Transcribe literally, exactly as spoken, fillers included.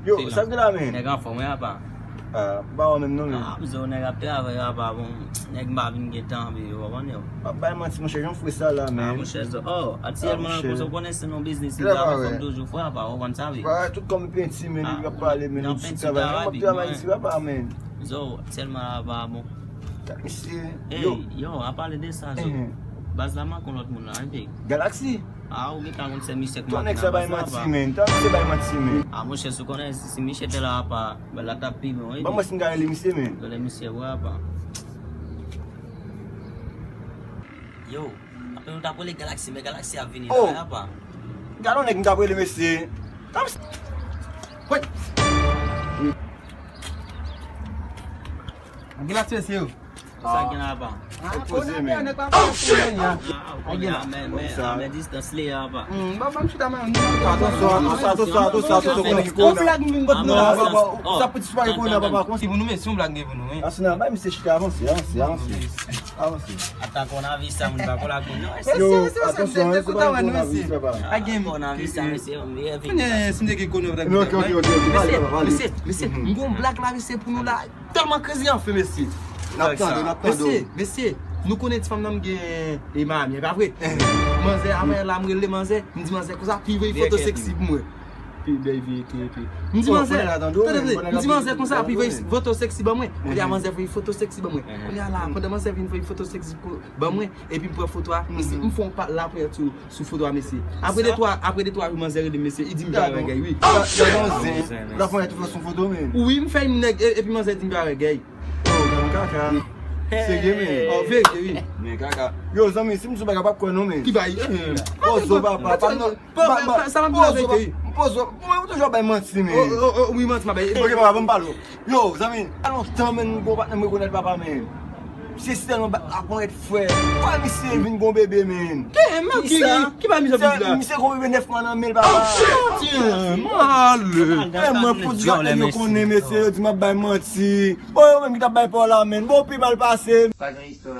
Yo, sa k gen la, men? Nèg anfòm, wi, apa. Ah, ba wè menm non, men. Ah, m zo nèg ap travay, apa, bon, nèg m pa vin gen tan, men, ou konprann yo. Pa bay manti, monchè, jan fre sa la, men. Ah, monchè, zo, oh, aktyèlman, konsa ou konnen se nan biznis, m travay fòm toujou fre, apa, ou konn sa, wi. Tout kòm penti, men, li ap pale, men, li sou travay. Mwen ap travay isi, apa, men. Zo, aktyèlman, apa, bon. Gad misye. Ey, yo, a pale de sa, zo. Baz la manke yon lòt moun la, epi. Galaxy. Ah, ou gentan konn se misye k manke nan baz la, apa. Ton nèg sa bay manti, men. Ton nèg sa bay manti, men. Ah, monchè, si w konnen, si, si misye te la, apa, bagay la t ap pi bon, wi. Ban mwen si m ka rele misye, men. Rele misye, wi, apa. Yo, apre nou t ap rele Galaxy, men Galaxy ap vini la, apa. Gade yon nèg m t ap rele, mesye. Galaxy, mesye, yo. Sa gen apa? Ah, koze, men. Ah, men, men, men distans li apa. Atansyon, atansyon, atansyon, atansyon, atansyon, konnen ki kowona. Sa piti sipare kowona, papa, konsa. Pou nou, men, se yon blag gen pou nou, wi. Asina, bay misye chita, avanse, avanse, avanse. Avanse. Ata kowona vi sa, moun pa kola ak moun, non. Yo, atansyon, se pa yon kowona vi, papa. Kowona vi sa, mesye, m vye vin. Konnen, si m te gen kowona vi. Ok, ok, ok, ok. Mesye, mesye, mesye, m gon blag la, mesye, pou nou la. Tèlman krezi anfen, mesye. N ap tande, n ap tande. Mesye, mesye, nou konnen ti fanm nan m gen e Miami, e pa vre? Manzè, avè la, m rele manzè, m di manzè konsa, pi voye foto seksi pou mwen. Pi bèl vye ke, ke. M di manzè, tande, m di manzè konsa, pi voye foto seksi ban mwen. Kounye a manzè voye foto seksi ban mwen. Kounye a la, pandan manzè vin voye foto seksi ban mwen, epi m pran foto a, m fè yon pa la priyè tou. Sou foto a, mesye. Apre de twa, apre de twa jou, manzè rele m, mesye, li di m pa wè gay, wi. Gade yon zen. Ou la fè yon foto sou foto, men. Wi, m fè yon nèg, e- epi manzè di m pa wè gay. Oh, gade yon kaka. Serye, men. Oh, verite, wi. Men kaka. Yo, zanmi, si m sou bagay, pa kwè non, men. Ki bay? Pozo, papa, pa non. Sa pa m di la verite, wi. Pozo, mwen, ou toujou bay manti, men. Oh, oh, oh, wi, manti, m ap bay. Ok, papa, ban m pale w. Yo, zanmi, pa lontan, men, m gon patnè m rekonèt, papa, men. Misye si tèlman bat la ponyèt, frè. Wè misye vin gon bebe, men. Ke, men, ki, ki, ki pa misye vin la? Misye gon bebe nèf mwa nan men l, papa. Tyen, malè. Frè mwen, pou di patnè m yo konnen, mesye, yo di m ap bay manti. Bon, yo menm ki t ap bay pa w la, men. Bon, pi mal pase. Pa gen istwa.